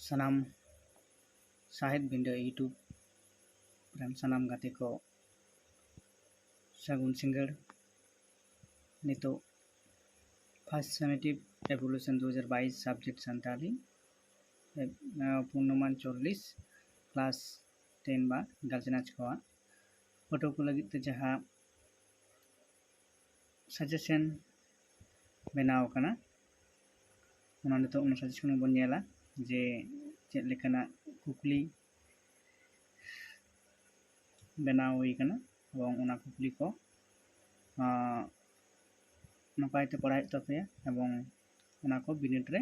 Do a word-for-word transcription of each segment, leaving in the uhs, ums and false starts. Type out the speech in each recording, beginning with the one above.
ᱥᱟᱱᱟᱢ ᱥᱟᱦᱮᱫ ᱵᱤᱸᱰᱟᱹ YouTube ᱨᱮᱱ ᱥᱟᱱᱟᱢ ᱜᱟᱛᱮ ᱠᱚ ᱥᱟᱹᱜᱩᱱ ᱥᱤᱸᱜᱟᱹᱲ᱾ ᱱᱤᱛᱚᱜ first summative evaluation ᱫᱩ ᱦᱟᱡᱟᱨ ᱵᱟᱭᱤᱥ subject ᱥᱟᱱᱛᱟᱲᱤ, ᱮ, ᱯᱩᱨᱱᱚᱢᱟᱱ ᱪᱚᱞᱞᱤᱥ class ten ᱵᱟ girls ᱱᱟᱪ ᱠᱚᱣᱟᱜ ᱯᱟᱹᱴᱷᱩᱣᱟᱹ ᱠᱚ ᱞᱟᱹᱜᱤᱫ ᱛᱮ ᱡᱟᱦᱟᱸ suggestion ᱵᱮᱱᱟᱣ ᱟᱠᱟᱱᱟ, ᱚᱱᱟ ᱱᱤᱛᱚᱜ ᱚᱱᱟ suggestion ᱵᱚᱱ ᱧᱮᱞᱟ ᱡᱮ ᱪᱮᱫ ᱞᱮᱠᱟᱱᱟᱜ ᱠᱩᱠᱞᱤ ᱵᱮᱱᱟᱣ ᱦᱩᱭ ᱟᱠᱟᱱᱟ ᱮᱵᱚᱝ ᱚᱱᱟ ᱠᱩᱠᱞᱤ ᱠᱚ, ᱟᱸ, ᱱᱟᱯᱟᱭ ᱛᱮ ᱯᱟᱲᱦᱟᱣ ᱦᱩᱭᱩᱜ ᱛᱟᱯᱮᱭᱟ ᱮᱵᱚᱝ ᱚᱱᱟ ᱠᱚ ᱵᱤᱱᱤᱰ ᱨᱮ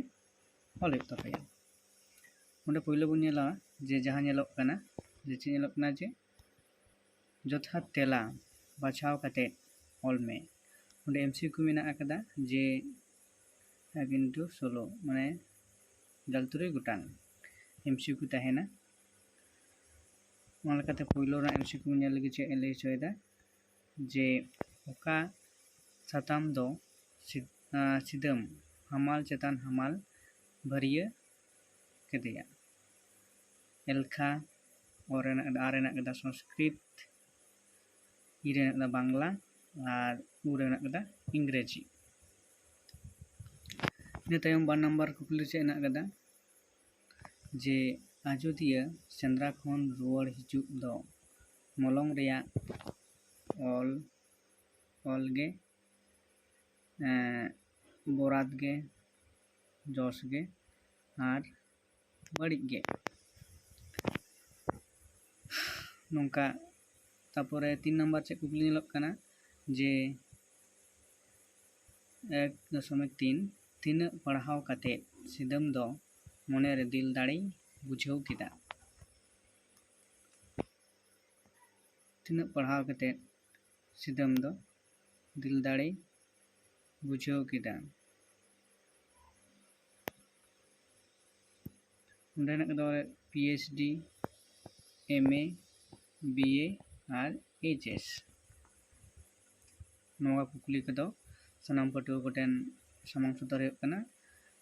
ᱚᱞ ᱦᱩᱭᱩᱜ ᱛᱟᱯᱮᱭᱟ᱾ ᱚᱸᱰᱮ ᱯᱳᱭᱞᱳ ᱵᱚᱱ ᱧᱮᱞᱟ ᱡᱮ ᱡᱟᱦᱟᱸ ᱧᱮᱞᱚᱜ ᱠᱟᱱᱟ, ᱡᱮ ᱪᱮᱫ ᱧᱮᱞᱚᱜ ᱠᱟᱱᱟ, ᱡᱮ ᱡᱚᱛᱷᱟᱛ ᱛᱮᱞᱟ ᱵᱟᱪᱷᱟᱣ ᱠᱟᱛᱮ ᱚᱞ ᱢᱮ᱾ ᱚᱸᱰᱮ MCQ ᱢᱮᱱᱟᱜ ᱟᱠᱟᱫᱟ ᱡᱮ ᱮᱠ into ᱥᱳᱞᱳ, ᱢᱟᱱᱮ ᱜᱮᱞ ᱛᱩᱨᱩᱭ ᱜᱚᱴᱟᱝ MCQ ᱛᱟᱦᱮᱱᱟ᱾ ᱚᱱᱟ ᱞᱮᱠᱟᱛᱮ ᱯᱳᱭᱞᱳ ᱨᱮᱱᱟᱜ MCQ ᱧᱮᱞ ᱞᱟᱹᱜᱤᱫ ᱪᱮᱫ ᱮ ᱞᱟᱹᱭ ᱦᱚᱪᱚᱭᱮᱫᱟ, ᱡᱮ ᱚᱠᱟ ᱥᱟᱛᱟᱢ ᱫᱚ ᱥᱤ-, ᱟᱸ, ᱥᱤᱫᱟᱹᱢ ᱦᱟᱢᱟᱞ ᱪᱮᱛᱟᱱ ᱦᱟᱢᱟᱞ ᱵᱷᱟᱹᱨᱭᱟᱹ ᱠᱮᱫᱮᱭᱟ? ᱮᱞᱠᱷᱟ, ᱚ ᱨᱮᱱᱟᱜ, ᱟ ᱨᱮᱱᱟᱜ ᱠᱟᱫᱟ ᱥᱚᱝᱥᱠᱨᱤᱛ, ᱤ ᱨᱮᱱᱟᱜ ᱠᱟᱫᱟ ᱵᱟᱝᱞᱟ ᱟᱨ ᱩ ᱨᱮᱱᱟᱜ ᱠᱟᱫᱟ ᱤᱝᱨᱮᱡᱤ᱾ ᱤᱱᱟᱹ ᱛᱟᱭᱚᱢ ᱵᱟᱨ ᱱᱟᱢᱵᱟᱨ ᱠᱩᱠᱞᱤ ᱪᱮᱫ ᱦᱮᱱᱟᱜ ᱠᱟᱫᱟ, ᱡᱮ ᱟᱡᱳᱫᱤᱭᱟᱹ ᱥᱮᱸᱫᱽᱨᱟ ᱠᱷᱚᱱ ᱨᱩᱣᱟᱹᱲ ᱦᱤᱡᱩᱜ ᱫᱚ ᱢᱚᱞᱚᱝ ᱨᱮᱭᱟᱜ ᱚᱞ, ᱚᱞ ᱜᱮ, ᱮᱸ, ᱵᱚᱨᱟᱫ ᱜᱮ, ᱡᱚᱥ ᱜᱮ ᱟᱨ ᱵᱟᱹᱲᱤᱡ ᱜᱮ᱾ ᱱᱚᱝᱠᱟ᱾ ᱛᱟᱯᱚᱨᱮ ᱛᱤᱱ ᱱᱟᱢᱵᱟᱨ ᱪᱮᱫ ᱠᱩᱠᱞᱤ ᱧᱮᱞᱚᱜ ᱠᱟᱱᱟ, ᱡᱮ ᱮᱠ ᱫᱚᱥᱚᱢᱤᱠ ᱛᱤᱱ, ᱛᱤᱱᱟᱹᱜ ᱯᱟᱲᱦᱟᱣ ᱠᱟᱛᱮ ᱥᱤᱫᱟᱹᱢ ᱫᱚ ᱢᱚᱱᱮᱨᱮ ᱫᱤᱞ ᱫᱟᱲᱮᱭ ᱵᱩᱡᱷᱟᱹᱣ ᱠᱮᱫᱟ? ᱛᱤᱱᱟᱹᱜ ᱯᱟᱲᱦᱟᱣ ᱠᱟᱛᱮ ᱥᱤᱫᱟᱹᱢ ᱫᱚ ᱫᱤᱞ ᱫᱟᱲᱮᱭ ᱵᱩᱡᱷᱟᱹᱣ ᱠᱮᱫᱟ? ᱚᱸᱰᱮ ᱦᱮᱱᱟᱜ ᱠᱟᱫᱟ PhD, MA, BA ᱟᱨ HS᱾ ᱱᱚᱣᱟ ᱠᱩᱠᱞᱤ ᱠᱚᱫᱚ ᱥᱟᱱᱟᱢ ᱯᱟᱹᱴᱷᱩᱣᱟᱹ ᱠᱚᱴᱷᱮᱱ ᱥᱟᱢᱟᱝ ᱥᱚᱫᱚᱨ ᱦᱩᱭᱩᱜ ᱠᱟᱱᱟ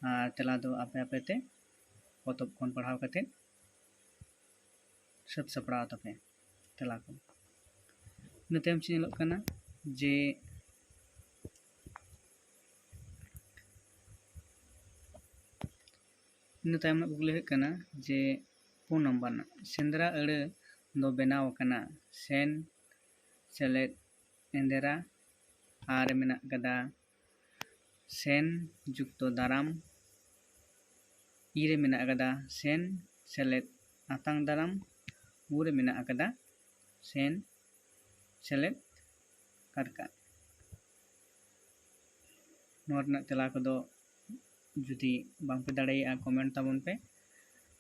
ᱟᱨ ᱛᱮᱞᱟ ᱫᱚ ᱟᱯᱮ ᱟᱯᱮ ᱛᱮ ᱯᱚᱛᱚᱵ ᱠᱷᱚᱱ ᱯᱟᱲᱦᱟᱣ ᱠᱟᱛᱮ ᱥᱟᱹᱛ ᱥᱟᱯᱲᱟᱣ ᱛᱟᱯᱮ ᱛᱮᱞᱟ ᱠᱚ᱾ ᱤᱱᱟᱹ ᱛᱟᱭᱚᱢ ᱪᱮᱫ ᱧᱮᱞᱚᱜ ᱠᱟᱱᱟ ᱡᱮ ᱤᱱᱟᱹ ᱛᱟᱭᱚᱢ ᱨᱮᱱᱟᱜ ᱠᱩᱠᱞᱤ ᱦᱩᱭᱩᱜ ᱠᱟᱱᱟ ᱡᱮ ᱯᱩᱱ ᱱᱟᱢᱵᱟᱨ ᱨᱮᱱᱟᱜ ᱥᱮᱸᱫᱽᱨᱟ ᱟᱹᱲᱟᱹ ᱫᱚ ᱵᱮᱱᱟᱣ ᱟᱠᱟᱱᱟ ᱥᱮᱱ ᱥᱮᱞᱮᱫ ᱮᱸᱫᱮᱨᱟ, ᱟᱨ ᱨᱮ ᱢᱮᱱᱟᱜ ᱟᱠᱟᱫᱟ ᱥᱮᱱ ᱡᱩᱠᱛᱚ ᱫᱟᱨᱟᱢ, ᱤ ᱨᱮ ᱢᱮᱱᱟᱜ ᱟᱠᱟᱫᱟ ᱥᱮᱱ ᱥᱮᱞᱮᱫ ᱟᱛᱟᱝ ᱫᱟᱨᱟᱢ, ᱩ ᱨᱮ ᱢᱮᱱᱟᱜ ᱟᱠᱟᱫᱟ ᱥᱮᱱ ᱥᱮᱞᱮᱫ ᱠᱟᱨᱠᱟ᱾ ᱱᱚᱣᱟ ᱨᱮᱱᱟᱜ ᱛᱮᱞᱟ ᱠᱚᱫᱚ ᱡᱩᱫᱤ ᱵᱟᱝᱯᱮ ᱫᱟᱲᱮᱭᱟᱜᱼᱟ, ᱠᱚᱢᱮᱱᱴ ᱛᱟᱵᱚᱱ ᱯᱮ᱾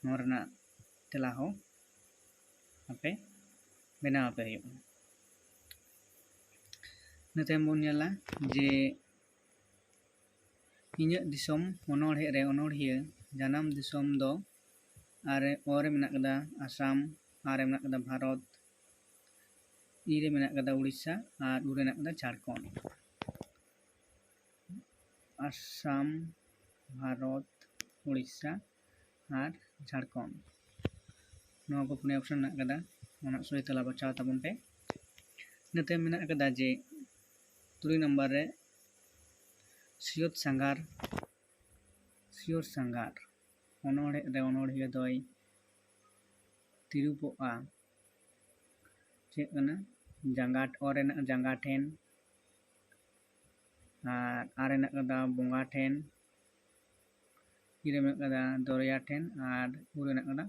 ᱱᱚᱣᱟ ᱨᱮᱱᱟᱜ ᱛᱮᱞᱟ ᱦᱚᱸ ᱟᱯᱮ ᱵᱮᱱᱟᱣ ᱟᱯᱮ ᱦᱩᱭᱩᱜᱼᱟ᱾ ᱤᱱᱟᱹ ᱛᱟᱭᱚᱢ ᱵᱚᱱ ᱧᱮᱞᱟ ᱡᱮ ᱤᱧᱟᱹᱜ ᱫᱤᱥᱚᱢ ᱚᱱᱚᱬᱦᱮ ᱨᱮ ᱚᱱᱚᱬᱦᱤᱭᱟᱹ ᱡᱟᱱᱟᱢ ᱫᱤᱥᱚᱢ ᱫᱚ ᱟᱨ ᱚ ᱨᱮ ᱢᱮᱱᱟᱜ ᱠᱟᱫᱟ ᱟᱥᱟᱢ, ᱟᱨ ᱨᱮ ᱢᱮᱱᱟᱜ ᱠᱟᱫᱟ ᱵᱷᱟᱨᱚᱛ, ᱤ ᱨᱮ ᱢᱮᱱᱟᱜ ᱠᱟᱫᱟ ᱩᱲᱤᱥᱥᱟ ᱟᱨ ᱩ ᱨᱮ ᱢᱮᱱᱟᱜ ᱠᱟᱫᱟ ᱡᱷᱟᱲᱠᱷᱚᱸᱰ᱾ ᱟᱥᱟᱢ, ᱵᱷᱟᱨᱚᱛ, ᱩᱲᱤᱥᱥᱟ ᱟᱨ ᱡᱷᱟᱲᱠᱷᱚᱸᱰ᱾ ᱱᱚᱣᱟ ᱠᱚ ᱯᱩᱱᱭᱟ ᱚᱯᱥᱚᱱ ᱢᱮᱱᱟᱜ ᱠᱟᱫᱟ, ᱚᱱᱟ ᱥᱚᱦᱤ ᱛᱮᱞᱟ ᱵᱟᱪᱷᱟᱣ ᱛᱟᱵᱚᱱ ᱯᱮ᱾ ᱤᱱᱟᱹ ᱛᱟᱭᱚᱢ ᱢᱮᱱᱟᱜ ᱠᱟᱫᱟ ᱡᱮ ᱛᱩᱨᱩᱭ ᱱᱟᱢᱵᱟᱨ ᱨᱮ ᱥᱤᱭᱚᱛ ᱥᱟᱸᱜᱷᱟᱨ, ᱥᱤᱭᱚᱛ ᱥᱟᱸᱜᱷᱟᱨ ᱚᱱᱚᱬᱦᱮ ᱨᱮ ᱚᱱᱚᱬᱦᱤᱭᱟᱹ ᱫᱚᱭ ᱛᱤᱨᱩᱯᱚᱜᱼᱟ᱾ ᱪᱮᱫ ᱠᱟᱱᱟ? ᱡᱟᱸᱜᱟ, ᱚ ᱨᱮᱱᱟᱜ ᱡᱟᱸᱜᱟ ᱴᱷᱮᱱ, ᱟᱨ ᱟᱨ ᱨᱮᱱᱟᱜ ᱠᱟᱫᱟ ᱵᱚᱸᱜᱟ ᱴᱷᱮᱱ, ᱤ ᱨᱮ ᱢᱮᱱᱟᱜ ᱠᱟᱫᱟ ᱫᱚᱨᱭᱟ ᱴᱷᱮᱱ, ᱟᱨ ᱩ ᱨᱮᱱᱟᱜ ᱠᱟᱫᱟ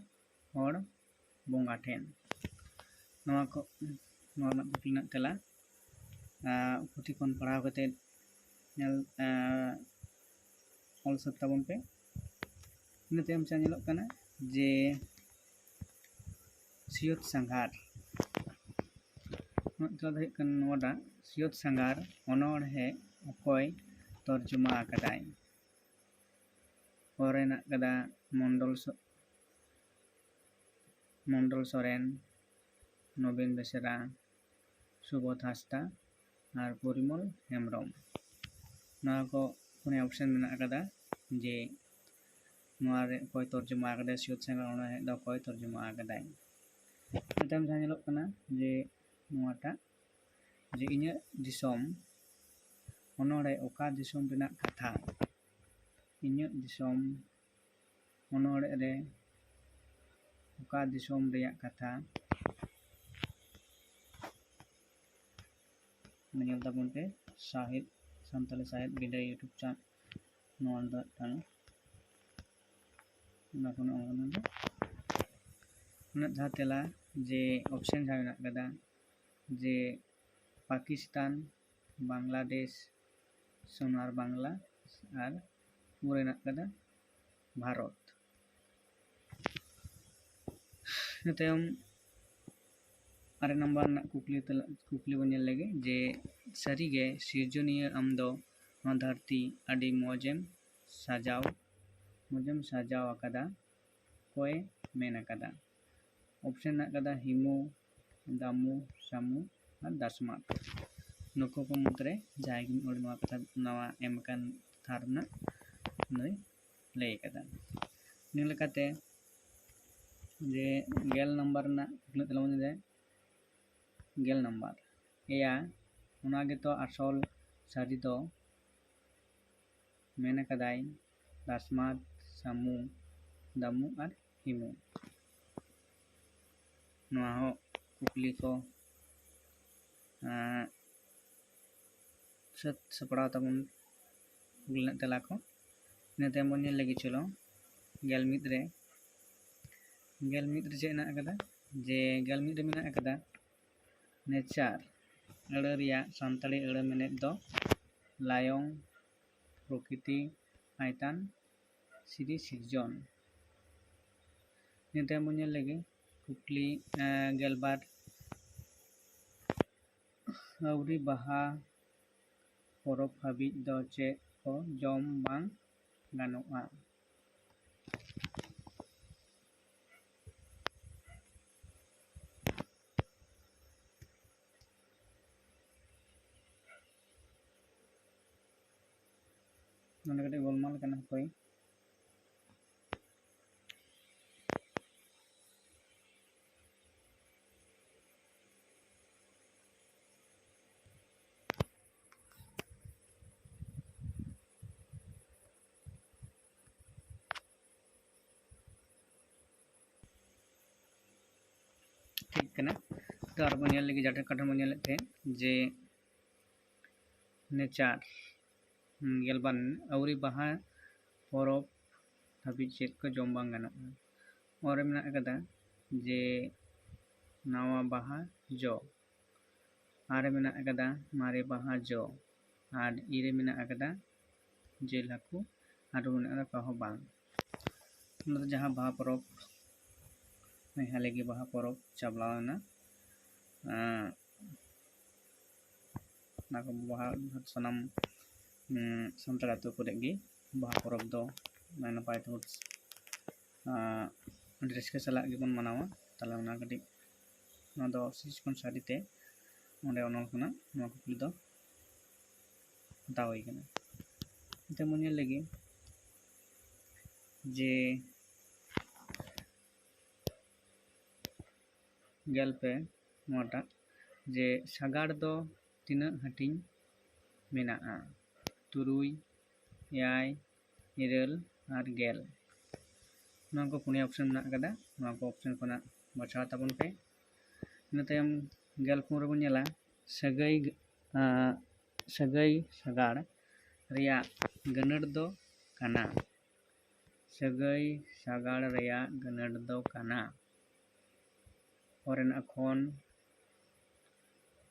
ᱦᱚᱲ ᱵᱚᱸᱜᱟ ᱴᱷᱮᱱ᱾ ᱱᱚᱣᱟ ᱠᱚ, ᱱᱚᱣᱟ ᱨᱮᱱᱟᱜ ᱠᱩᱠᱞᱤ ᱨᱮᱱᱟᱜ ᱛᱮᱞᱟ, ᱟᱨ ᱯᱩᱛᱷᱤ ᱠᱷᱚᱱ ᱯᱟᱲᱦᱟᱣ ᱠᱟᱛᱮ ᱧᱮᱞ, ᱟᱨ ᱚᱞ ᱥᱟᱹᱛ ᱛᱟᱵᱚᱱ ᱯᱮ᱾ ᱤᱱᱟᱹ ᱛᱟᱭᱚᱢ ᱪᱟ ᱧᱮᱞᱚᱜ ᱠᱟᱱᱟ ᱡᱮ ᱥᱤᱭᱚᱛ ᱥᱟᱸᱜᱷᱟᱨ᱾ ᱱᱚᱣᱟ ᱛᱮᱞᱟ ᱫᱚ ᱦᱩᱭᱩᱜ ᱠᱟᱱᱟ ᱱᱚᱣᱟᱴᱟᱜ, ᱥᱤᱭᱚᱛ ᱥᱟᱸᱜᱷᱟᱨ ᱚᱱᱚᱬᱦᱮ ᱚᱠᱚᱭ ᱛᱚᱨᱡᱚᱢᱟ ᱟᱠᱟᱫᱟᱭ? ᱚ ᱨᱮ ᱢᱮᱱᱟᱜ ᱠᱟᱫᱟ ᱢᱚᱱᱰᱚᱞ ᱥᱚ-, ᱢᱚᱱᱰᱚᱞ ᱥᱚᱨᱮᱱ, ᱱᱚᱵᱤᱱ ᱵᱮᱥᱨᱟ, ᱥᱩᱵᱳᱫᱷ ᱦᱟᱸᱥᱫᱟ ᱟᱨ ᱯᱚᱨᱤᱢᱚᱞ ᱦᱮᱢᱵᱨᱚᱢ᱾ ᱱᱚᱣᱟ ᱠᱚ ᱯᱩᱱᱭᱟ ᱚᱯᱥᱮᱱ ᱢᱮᱱᱟᱜ ᱟᱠᱟᱫᱟ ᱡᱮ ᱱᱚᱣᱟ ᱨᱮ ᱚᱠᱚᱭ ᱛᱚᱨᱡᱚᱢᱟ ᱟᱠᱟᱫᱟᱭ, ᱥᱤᱭᱳᱛ ᱥᱮᱸᱜᱟ ᱚᱱᱚᱬᱦᱮ ᱫᱚ ᱚᱠᱚᱭ ᱛᱚᱨᱡᱚᱢᱟ ᱟᱠᱟᱫᱟᱭ᱾ ᱤᱱᱟᱹ ᱛᱟᱭᱚᱢ ᱡᱟᱦᱟᱸ ᱧᱮᱞᱚᱜ ᱠᱟᱱᱟ ᱡᱮ ᱱᱚᱣᱟᱴᱟᱜ, ᱡᱮ ᱤᱧᱟᱹᱜ ᱫᱤᱥᱚᱢ ᱚᱱᱚᱬᱦᱮ ᱚᱠᱟ ᱫᱤᱥᱚᱢ ᱨᱮᱱᱟᱜ ᱠᱟᱛᱷᱟ? ᱤᱧᱟᱹᱜ ᱫᱤᱥᱚᱢ ᱚᱱᱚᱬᱦᱮ ᱨᱮ ᱚᱠᱟ ᱫᱤᱥᱚᱢ ᱨᱮᱭᱟᱜ ᱠᱟᱛᱷᱟ? ᱧᱮᱞ ᱛᱟᱵᱚᱱ ᱯᱮ ᱥᱟᱶᱦᱮᱫ, ᱥᱟᱱᱛᱟᱲᱤ ᱥᱟᱶᱦᱮᱫ ᱵᱤᱰᱟᱹᱣ YouTube channel᱾ ᱱᱚᱣᱟ ᱫᱚ ᱢᱤᱫᱴᱟᱝ ᱚᱱᱟ ᱠᱷᱚᱱ ᱚᱱᱟ ᱫᱚ ᱩᱱᱟᱹᱜ ᱡᱟᱦᱟᱸ ᱛᱮᱞᱟ ᱡᱮ option ᱡᱟᱦᱟᱸ ᱢᱮᱱᱟᱜ ᱠᱟᱫᱟ, ᱡᱮ ᱯᱟᱠᱤᱥᱛᱟᱱ, ᱵᱟᱝᱞᱟᱫᱮᱥ, ᱥᱳᱱᱟᱨ ᱵᱟᱝᱞᱟ ᱟᱨ ᱯᱩᱨᱟᱹ ᱢᱮᱱᱟᱜ ᱠᱟᱫᱟ ᱵᱷᱟᱨᱚᱛ᱾ ᱤᱱᱟᱹ ᱛᱟᱭᱚᱢ ᱟᱨᱮ ᱱᱟᱢᱵᱟᱨ ᱨᱮᱱᱟᱜ ᱠᱩᱠᱞᱤ ᱛᱮᱞᱟ-, ᱠᱩᱠᱞᱤ ᱵᱚᱱ ᱧᱮᱞ ᱞᱮᱜᱮ ᱡᱮ, ᱥᱟᱹᱨᱤᱜᱮ ᱥᱤᱨᱡᱚᱱᱤᱭᱟᱹ ᱟᱢ ᱫᱚ ᱱᱚᱣᱟ ᱫᱷᱟᱹᱨᱛᱤ ᱟᱹᱰᱤ ᱢᱚᱡᱮᱢ ᱥᱟᱡᱟᱣ, ᱢᱚᱡᱮᱢ ᱥᱟᱡᱟᱣ ᱟᱠᱟᱫᱟ, ᱚᱠᱚᱭᱮ ᱢᱮᱱ ᱟᱠᱟᱫᱟ? Option ᱢᱮᱱᱟᱜ ᱟᱠᱟᱫᱟ ᱦᱤᱢᱩ, ᱫᱟᱢᱩ, ᱥᱟᱢᱩ ᱟᱨ ᱫᱟᱥᱢᱟᱛ᱾ ᱱᱩᱠᱩ ᱠᱚ ᱢᱩᱫᱽᱨᱮ ᱡᱟᱦᱟᱸᱭ ᱜᱮ ᱢᱤᱫ ᱦᱚᱲ ᱱᱚᱣᱟ ᱠᱟᱛᱷᱟ, ᱱᱚᱣᱟ ᱮᱢ ᱟᱠᱟᱱ ᱛᱷᱟᱨ ᱨᱮᱱᱟᱜ ᱱᱩᱭ ᱞᱟᱹᱭ ᱟᱠᱟᱫᱟ᱾ ᱤᱱᱟᱹ ᱞᱮᱠᱟᱛᱮ ᱡᱮ ᱜᱮᱞ ᱱᱟᱢᱵᱟᱨ ᱨᱮᱱᱟᱜ ᱠᱩᱠᱞᱤ ᱛᱮᱞᱟ ᱵᱚᱱ ᱧᱮᱞᱟ ᱜᱮᱞ ᱱᱟᱢᱵᱟᱨ᱾ ᱮᱭᱟ, ᱚᱱᱟ ᱜᱮᱛᱚ ᱟᱥᱚᱞ ᱥᱟᱹᱨᱤ ᱫᱚ, ᱢᱮᱱ ᱟᱠᱟᱫᱟᱭ ᱫᱟᱥᱢᱟᱛ, ᱥᱟᱢᱩ, ᱫᱟᱢᱩ ᱟᱨ ᱦᱤᱢᱩ᱾ ᱱᱚᱣᱟ ᱦᱚᱸ ᱠᱩᱠᱞᱤ ᱠᱚ, ᱮᱸ, ᱥᱟᱹᱛ ᱥᱟᱯᱲᱟᱣ ᱛᱟᱵᱚᱱ ᱠᱩᱠᱞᱤ ᱨᱮᱱᱟᱜ ᱛᱮᱞᱟ ᱠᱚ᱾ ᱤᱱᱟᱹ ᱛᱟᱭᱚᱢ ᱵᱚᱱ ᱧᱮᱞ ᱞᱮᱜᱮ, ᱪᱚᱞᱚ ᱜᱮᱞ ᱢᱤᱫ ᱨᱮ, ᱜᱮᱞ ᱢᱤᱫ ᱨᱮ ᱪᱮᱫ ᱦᱮᱱᱟᱜ ᱟᱠᱟᱫᱟ? ᱡᱮ ᱜᱮᱞ ᱢᱤᱫ ᱨᱮ ᱢᱮᱱᱟᱜ ᱟᱠᱟᱫᱟ nature ᱟᱹᱲᱟᱹ ᱨᱮᱭᱟᱜ ᱥᱟᱱᱛᱟᱲᱤ ᱟᱹᱲᱟᱹ ᱢᱮᱱᱮᱫ ᱫᱚ ᱞᱟᱭᱚᱝ, ᱯᱨᱚᱠᱨᱤᱛᱤ, ᱟᱭᱛᱟᱱ, ᱥᱤᱨᱤ ᱥᱤᱨᱡᱚᱱ᱾ ᱤᱱᱟᱹ ᱛᱟᱭᱚᱢ ᱵᱚᱱ ᱧᱮᱞ ᱞᱮᱜᱮ ᱠᱩᱠᱞᱤ, ᱮᱸ, ᱜᱮᱞᱵᱟᱨ, ᱟᱹᱣᱨᱤ ᱵᱟᱦᱟ ᱯᱚᱨᱚᱵᱽ ᱦᱟᱹᱵᱤᱡ ᱫᱚ ᱪᱮᱫ ᱠᱚ ᱡᱚᱢ ᱵᱟᱝ ᱜᱟᱱᱚᱜᱼᱟ? ᱱᱚᱰᱮ ᱠᱟᱹᱴᱤᱡ ᱜᱳᱞᱢᱟᱞ ᱠᱟᱱᱟ, ᱦᱟᱯᱳᱭ᱾ ᱴᱷᱤᱠ ᱠᱟᱱᱟ᱾ ᱛᱚ ᱟᱨᱵᱚᱱ ᱧᱮᱞ ᱞᱮᱜᱮ, ᱡᱟᱦᱟᱸ ᱠᱟᱛᱷᱟ ᱵᱚᱱ ᱧᱮᱞᱮᱫ ᱛᱟᱦᱮᱸᱫ ᱡᱮ ᱱᱮᱪᱟᱨ, ᱦᱩᱸ, ᱜᱮᱞᱵᱟᱨ, ᱟᱹᱣᱨᱤ ᱵᱟᱦᱟ ᱯᱚᱨᱚᱵᱽ ᱫᱷᱟᱹᱵᱤᱡ ᱪᱮᱫ ᱠᱚ ᱡᱚᱢ ᱵᱟᱝ ᱜᱟᱱᱚᱜᱼᱟ? ᱚ ᱨᱮ ᱢᱮᱱᱟᱜ ᱟᱠᱟᱫᱟ ᱡᱮ ᱱᱟᱣᱟ ᱵᱟᱦᱟ ᱡᱚ, ᱟ ᱨᱮ ᱢᱮᱱᱟᱜ ᱟᱠᱟᱫᱟ ᱢᱟᱨᱮ ᱵᱟᱦᱟ ᱡᱚ, ᱟᱨ ᱤ ᱨᱮ ᱢᱮᱱᱟᱜ ᱟᱠᱟᱫᱟ ᱡᱤᱞ ᱦᱟᱹᱠᱩ, ᱟᱨ ᱢᱮᱱᱟᱜ ᱟᱠᱟᱫᱟ ᱚᱠᱟ ᱦᱚᱸ ᱵᱟᱝ᱾ ᱚᱱᱟ ᱫᱚ ᱡᱟᱦᱟᱸ ᱵᱟᱦᱟ ᱯᱚᱨᱚᱵᱽ, ᱦᱟᱞᱮ ᱜᱮ ᱵᱟᱦᱟ ᱯᱚᱨᱚᱵᱽ ᱪᱟᱵᱞᱟᱣ ᱮᱱᱟ, ᱟᱸ, ᱚᱱᱟ ᱠᱚ ᱵᱟᱦᱟ ᱥᱟᱱᱟᱢ, ᱩᱸ, ᱥᱟᱱᱛᱟᱲ ᱟᱹᱛᱩ ᱠᱚᱨᱮ ᱜᱮ ᱵᱟᱦᱟ ᱯᱚᱨᱚᱵᱽ ᱫᱚ ᱱᱟᱭ ᱱᱟᱯᱟᱭ ᱛᱮᱵᱚᱱ, ᱟᱸ, ᱟᱹᱰᱤ ᱨᱟᱹᱥᱠᱟᱹ ᱥᱟᱞᱟᱜ ᱜᱮᱵᱚᱱ ᱢᱟᱱᱟᱣᱟ᱾ ᱛᱟᱦᱞᱮ ᱚᱱᱟ ᱠᱟᱹᱴᱤᱡ, ᱱᱚᱣᱟ ᱫᱚ ᱥᱤᱨᱤᱡᱽ ᱠᱷᱚᱱ ᱥᱟᱹᱨᱤᱛᱮ ᱚᱸᱰᱮ ᱚᱱᱚᱞ ᱠᱷᱚᱱᱟᱜ ᱱᱚᱣᱟ ᱠᱩᱠᱞᱤ ᱫᱚ ᱦᱟᱛᱟᱣ ᱦᱩᱭ ᱠᱟᱱᱟ᱾ ᱮᱱᱛᱮ ᱵᱚᱱ ᱧᱮᱞ ᱞᱮᱜᱮ ᱡᱮ ᱜᱮᱞ ᱯᱮ, ᱱᱚᱣᱟᱴᱟᱜ ᱡᱮ ᱥᱟᱜᱟᱲ ᱫᱚ ᱛᱤᱱᱟᱹᱜ ᱦᱟᱹᱴᱤᱧ ᱢᱮᱱᱟᱜᱼᱟ? ᱛᱩᱨᱩᱭ, ᱮᱭᱟᱭ, ᱤᱨᱟᱹᱞ ᱟᱨ ᱜᱮᱞ᱾ ᱱᱚᱣᱟ ᱠᱚ ᱯᱩᱱᱭᱟ ᱚᱯᱥᱮᱱ ᱢᱮᱱᱟᱜ ᱟᱠᱟᱫᱟ, ᱱᱚᱣᱟ ᱠᱚ ᱚᱯᱥᱮᱱ ᱠᱷᱚᱱᱟᱜ ᱵᱟᱪᱷᱟᱣ ᱛᱟᱵᱚᱱ ᱯᱮ᱾ ᱤᱱᱟᱹ ᱛᱟᱭᱚᱢ ᱜᱮᱞ ᱯᱩᱱ ᱨᱮᱵᱚᱱ ᱧᱮᱞᱟ ᱥᱟᱹᱜᱟᱹᱭ, ᱟᱸ, ᱥᱟᱹᱜᱟᱹᱭ ᱥᱟᱜᱟᱲ ᱨᱮᱭᱟᱜ ᱜᱟᱹᱱᱟᱹᱴ ᱫᱚ ᱠᱟᱱᱟ᱾ ᱥᱟᱹᱜᱟᱹᱭ ᱥᱟᱜᱟᱲ ᱨᱮᱭᱟᱜ ᱜᱟᱹᱱᱟᱹᱴ ᱫᱚ ᱠᱟᱱᱟ᱾ ᱚ ᱨᱮᱱᱟᱜ ᱠᱷᱚᱱ,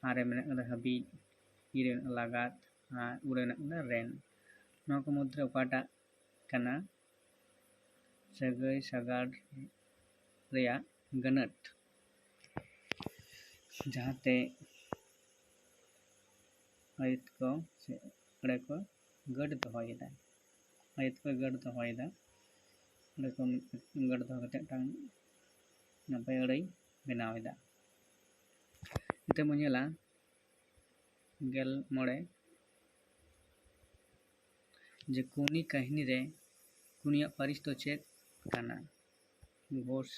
ᱟ ᱨᱮ ᱢᱮᱱᱟᱜ ᱠᱟᱫᱟ ᱦᱟᱹᱵᱤᱡ, ᱤ ᱨᱮ ᱢᱮᱱᱟᱜ ᱞᱟᱜᱟᱛ, ᱟᱨ ᱩ ᱨᱮ ᱢᱮᱱᱟᱜ ᱠᱟᱫᱟ ᱨᱮᱱ᱾ ᱱᱚᱣᱟ ᱠᱚ ᱢᱚᱫᱽᱫᱷᱮ ᱨᱮ ᱚᱠᱟᱴᱟᱜ ᱠᱟᱱᱟ ᱥᱟᱹᱜᱟᱹᱭ ᱥᱟᱜᱟᱲ ᱨᱮᱭᱟᱜ ᱜᱟᱹᱱᱟᱹᱴ? ᱡᱟᱦᱟᱸᱛᱮ ᱟᱹᱭᱟᱹᱛ ᱠᱚ ᱥᱮ ᱟᱹᱲᱟᱹ ᱠᱚ ᱜᱟᱹᱴ ᱫᱚᱦᱚᱭᱮᱫᱟ, ᱟᱹᱭᱟᱹᱛ ᱠᱚ ᱜᱟᱹᱴ ᱫᱚᱦᱚᱭᱮᱫᱟ, ᱚᱸᱰᱮ ᱠᱚ ᱜᱟᱹᱴ ᱫᱚᱦᱚ ᱠᱟᱛᱮ ᱢᱤᱫᱴᱟᱝ ᱱᱟᱯᱟᱭ ᱟᱹᱲᱟᱹᱭ ᱵᱮᱱᱟᱣ ᱮᱫᱟ᱾ ᱱᱤᱛᱚᱜ ᱵᱚᱱ ᱧᱮᱞᱟ ᱜᱮᱞ ᱢᱚᱬᱮ, ᱡᱮ ᱠᱩᱱᱤ ᱠᱟᱹᱦᱱᱤ ᱨᱮ ᱠᱩᱱᱤᱭᱟᱜ ᱯᱟᱹᱨᱤᱥ ᱫᱚ ᱪᱮᱫ ᱠᱟᱱᱟ? ᱜᱷᱳᱥ,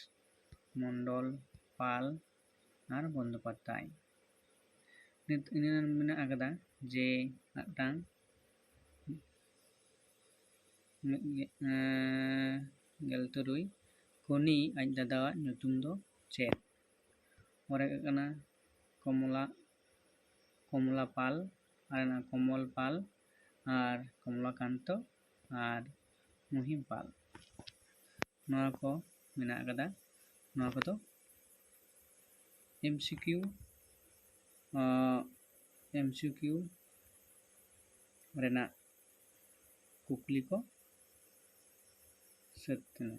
ᱢᱚᱱᱰᱚᱞ, ᱯᱟᱞ ᱟᱨ ᱵᱚᱱᱫᱳᱯᱟᱫᱽᱫᱷᱟᱭ᱾ ᱱᱤᱛ ᱤᱱᱟᱹ ᱢᱮᱱᱟᱜ ᱟᱠᱟᱫᱟ ᱡᱮ ᱢᱤᱫᱴᱟᱝ ᱢᱤᱫ ᱜᱮ-, ᱮᱸ, ᱜᱮᱞ ᱛᱩᱨᱩᱭ, ᱠᱩᱱᱤ ᱟᱡ ᱫᱟᱫᱟᱣᱟᱜ ᱧᱩᱛᱩᱢ ᱫᱚ ᱪᱮᱫ? ᱯᱚᱨᱮ ᱦᱩᱭᱩᱜ ᱠᱟᱱᱟ ᱠᱚᱢᱚᱞᱟ, ᱠᱚᱢᱚᱞᱟ ᱯᱟᱞ, ᱟᱨ ᱦᱮᱱᱟᱜᱼᱟ ᱠᱚᱢᱚᱞ ᱯᱟᱞ, ᱟᱨ ᱠᱚᱢᱞᱟᱠᱟᱱᱛᱚ, ᱟᱨ ᱢᱩᱦᱤᱢ ᱯᱟᱞ᱾ ᱱᱚᱣᱟ ᱠᱚ ᱢᱮᱱᱟᱜ ᱟᱠᱟᱫᱟ᱾ ᱱᱚᱣᱟ ᱠᱚᱫᱚ ᱮᱢ ᱥᱤ ᱠᱤᱭᱩ, ᱮᱢ ᱥᱤ ᱠᱤᱭᱩ ᱨᱮᱱᱟᱜ ᱠᱩᱠᱞᱤ ᱠᱚ ᱥᱟᱹᱛ ᱮᱱᱟ᱾